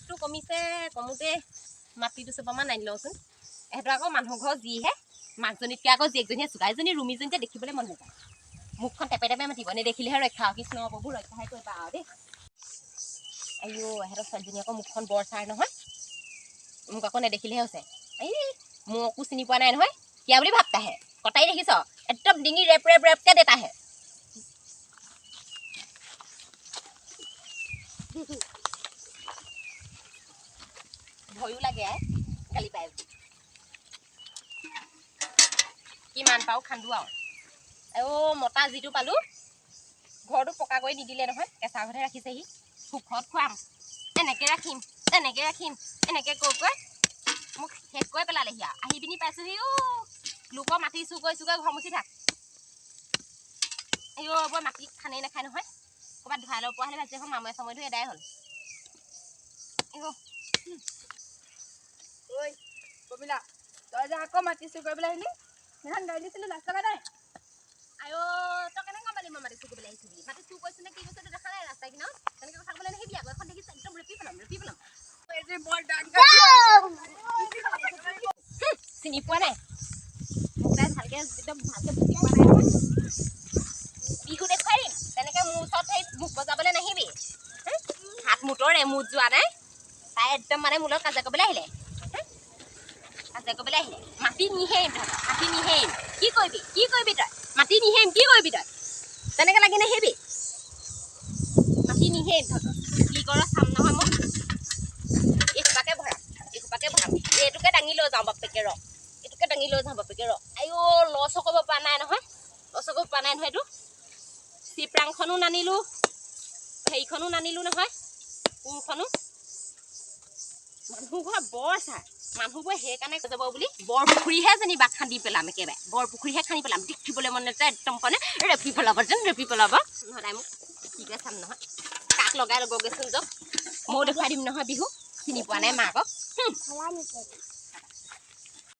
ৰ'দটো কমিছে, কমোতে মাটি দুচোপামান আনি লওঁচোন। ইহঁতৰ আকৌ মানুহ ঘৰ যিহে, মাকজনীতকৈ আকৌ জীয়েকজনীহে চোকা। এজনী ৰুমিজনী যে দেখিবলৈ মন নাযায়, মুখখন টেপে টেপে মাতিব, নেদেখিলেহে ৰক্ষা। কৃষ্ণ প্ৰভু, ৰক্ষাহে কৰিবা আৰু দেই। আইঅ, ইহঁতৰ ছোৱালীজনী আকৌ মুখখন বৰ চাৰ নহয়, মোক আকৌ নেদেখিলেহে হৈছে। এই মোকো চিনি পোৱা নাই নহয়, কিয়া বুলি ভাবতাহে কটাই দেখিছ, একদম ডিঙি ৰেপ ৰেপ ৰেপকে দেতাহে। ভয়ো লাগে আই, গালি পাই বুলি। কিমান পাওঁ খান্দো আৰু। অ' মতা যিটো পালো, ঘৰটো পকা কৰি নিদিলে নহয়, কেঁচা ঘৰতে ৰাখিছেহি। সুখত খুৱাম, এনেকে ৰাখিম, তেনেকে ৰাখিম, এনেকে কৈ কৈ মোক শেষ কৰি পেলালেহি। আৰু আহি পিনি পাইছোহি, অ' লোকৰ মাটি চুৰ কৰি চুৰ কৰি ঘৰ মুচি থাক। আইঅ' বৰ মাটি খানেই নাখায় নহয়, ক'ৰবাত ধুৱাই ল'ব পৰা হ'লে ভাজি এখন মামৰে চামৰে ধুই এদাই হ'ল। আইঅ'। ঐ কবিলা, তই যে আকৌ মাটি চুৰ কৰিবলৈ আহিলি, সেইখন গাড়ী দিছিলো, লাজ লগা নাই? আইঅ, তই কেনেকৈ গম পালি মই মাটি চুৰ কৰিবলৈ আহিছো বুলি? মাটি চুৰ কৰিছো নে কি কৰিছো তই দেখা নাই ৰাস্তা কিনাৰত? তেনেকৈ কথা ক'বলৈ নাহিবি আকৌ। এখন দেখিছ, একদম ৰেপি পেলাম, ৰেপি পেলাম। বৰ ডাঙৰ। চিনি পোৱা নাই মোক তাই ভালকে, একদম ভালকে বুজি পোৱা নাই নহয়। বিহু দেখুৱাই দিম। তেনেকে মোৰ ওচৰত সেই মুখ বজাবলৈ নাহিবি। হে? হাত মুটৰে মুঠ যোৱা নাই, তাই একদম মানে মোৰ লগত কাজিয়া কৰিবলৈ আহিলে। হে? কাজিয়া কৰিবলৈ আহিলে। মাটি নিহেম তহঁতৰ, মাটি নিহেম। কি কৰিবি, কি কৰিবি তই? মাটি নিহেম, কি কৰিবি তই? তেনেকে লাগি নাহিবি। মাটি নিহেম তহঁতৰ, কি কৰ চাম নহয় মই। এইসোপাকে ভৰাম, এইসোপাকে ভৰাম। এইটোকে দাঙি লৈ যাওঁ বাপেকে, ৰ। এইটোকে দাঙি লৈ যাওঁ বাপেকে, ৰ। আইঅ, লছ কৰিব পৰা নাই নহয়, লছ কৰিব পৰা নাই নহয়। এইটো চিপৰাংখনো নানিলো, হেৰিখনো নানিলো নহয়, কোৰখনো। মানুহ ঘৰ বৰ চাৰ, মানুহবোৰে সেইকাৰণে যাব বুলি। বৰ পুখুৰীহে যেনিবা খান্দি পেলাম, একেবাৰে বৰ পুখুৰীহে খান্দি পেলাম। দেখিবলৈ মন নাযায় একদম, মানে ৰেপি পেলাব যেন ৰেপি পেলাব নহয়। তাই মোক কি কয় চাম নহয়। কাক লগাই ল'বগৈচোন যাওক, ময়ো দেখুৱাই দিম নহয় বিহু। চিনি পোৱা নাই মাকক।